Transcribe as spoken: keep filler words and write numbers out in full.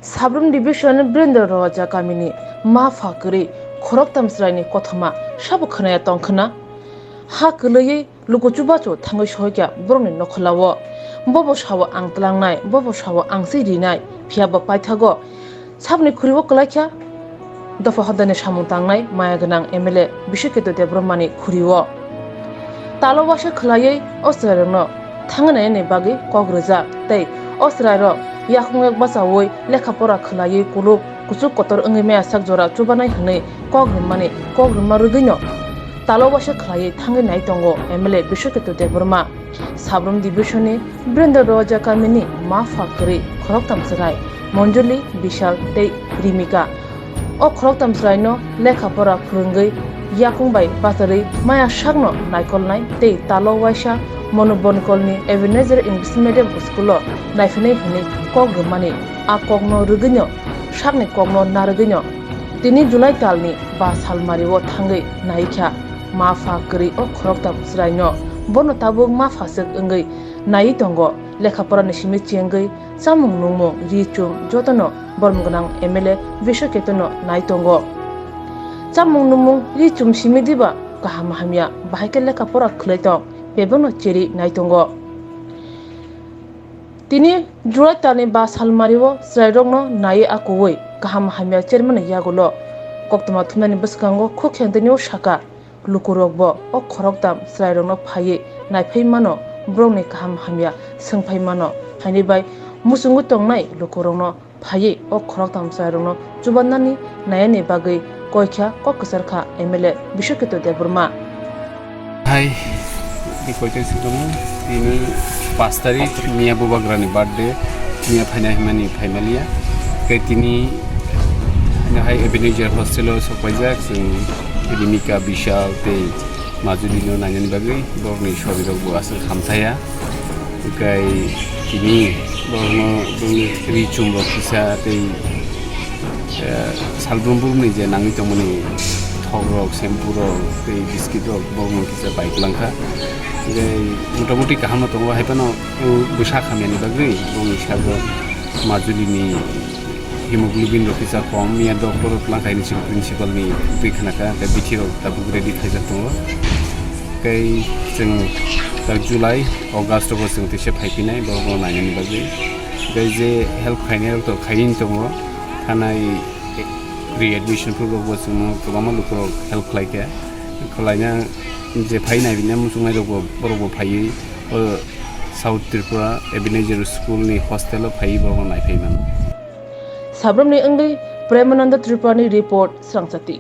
Sabrum Division Brendra Roja kamini ma pha kwrwi khoroktham chwraini kothoma sabo khwnaya tongkhwna. Ha kwlwiwi luku chubachu thangwi sohikha borokni nokholao. Bobo sao ang tlangnai, bobo sao ang se rinai, phiya bo paithago saboni khuribo kwlaikha dopha hodani samung tangnai maya gwnang M L A Biswaketu Debbarmani khuriwo. Talo waisa khwlaiwi o chwrairokno thangwi nainani bagwi kok rwjak tei o chwrairok yakung yak bachaui lekha pora khwlaiwi kuluk kuchuk kotor wngwi maya sak jora chubanai hwnwi kok rwmani kok rwma rwgwino talo waisa khwlaiwi thangwi nai tongo M L A Biswaketu Debbarma. Sabrum Division ni Brendra Roja kamini ma pha kwrwi khoroktham chwrai Monjuli, Bishal tei Rimika. O khoroktham chwraino lekha pora phwrwngwi yakung bai bacharwi maya sakno naikolnai tei talo waisa Monu Bonkolni Ebenezer English Medium School o naiphinai hwnwi kok rwmani a kokno rwgwino sakni kokno narwgwino tini July talni ba salmario thangwi naikha ma pha kwrwi o khoroktham chwraino. Bono tabuk ma pha swk wngwi naiwi tongo, lekha porani simi chengwi chamung nungmung ri chum jotono bormung gwnang M L A Biswaketuno nai tongo. Chamung nungmung ri chum simi diba kaham hamya bahai khe lekha pora khwlai tong bebakno cheri nai tongo. Tini July talni ba salmario chwrairokno naiwi akuwi kaham hamya chermani yagulo koktwma thumnani bwskango khuk khe tini o saka. Lukurokbo o khoroktham chwrairokno phaiwi naiphai mano, borokni kaham hamya swngphai mano, haini bai muchungwi tongnai lukurokno phaiwi o khoroktham chwrairokno chubannani naiyani bagwi koikha kok kwcharkha M L A Biswaketu Debbarma. Hai, di koiteng si tongo, tini pas tarik miya bubagrani birthday, miya phainai hwnmani phaimaliya. Khe tini, hai Ebenezer hostel o sokpaijak, chwng Rimika, Bishal tei Majuli no nainani bagwi borokni sorirok bo aswk hamthaya. Tei tini borokno bini ri chum rok kisa tei, eh, salbrum brumni je nangwi tongmani thok rok, shampoo rok tei biscuit rok borokno kisa bai kwlangkha. Tei motamuti kaham no tongo, hai phano bwsa hamyani bagwi borokni saka Majuli ni hemoglobin rok kisa kom, miya doctor rok twlang kaini chwng principal ni twi khna kha, tei bithi rok tabuk ready khaijak tongo. Tei chwng tak July, August rok bo chwng tisa phai phinai borok no nainani bagwi. Tei je help khainai rok to khaini tongo, thanai readmission rok bo chwngno kwbangma lukurok help khlai kha. Khwlaina je phai naibina muchungnai rok bo borok bo phaiwi o South Tripura Ebenezer School ni hostel o phaiwi borok no naiphai mano. Sabrumni wngwi Premananda Tripurani report, Srangchati.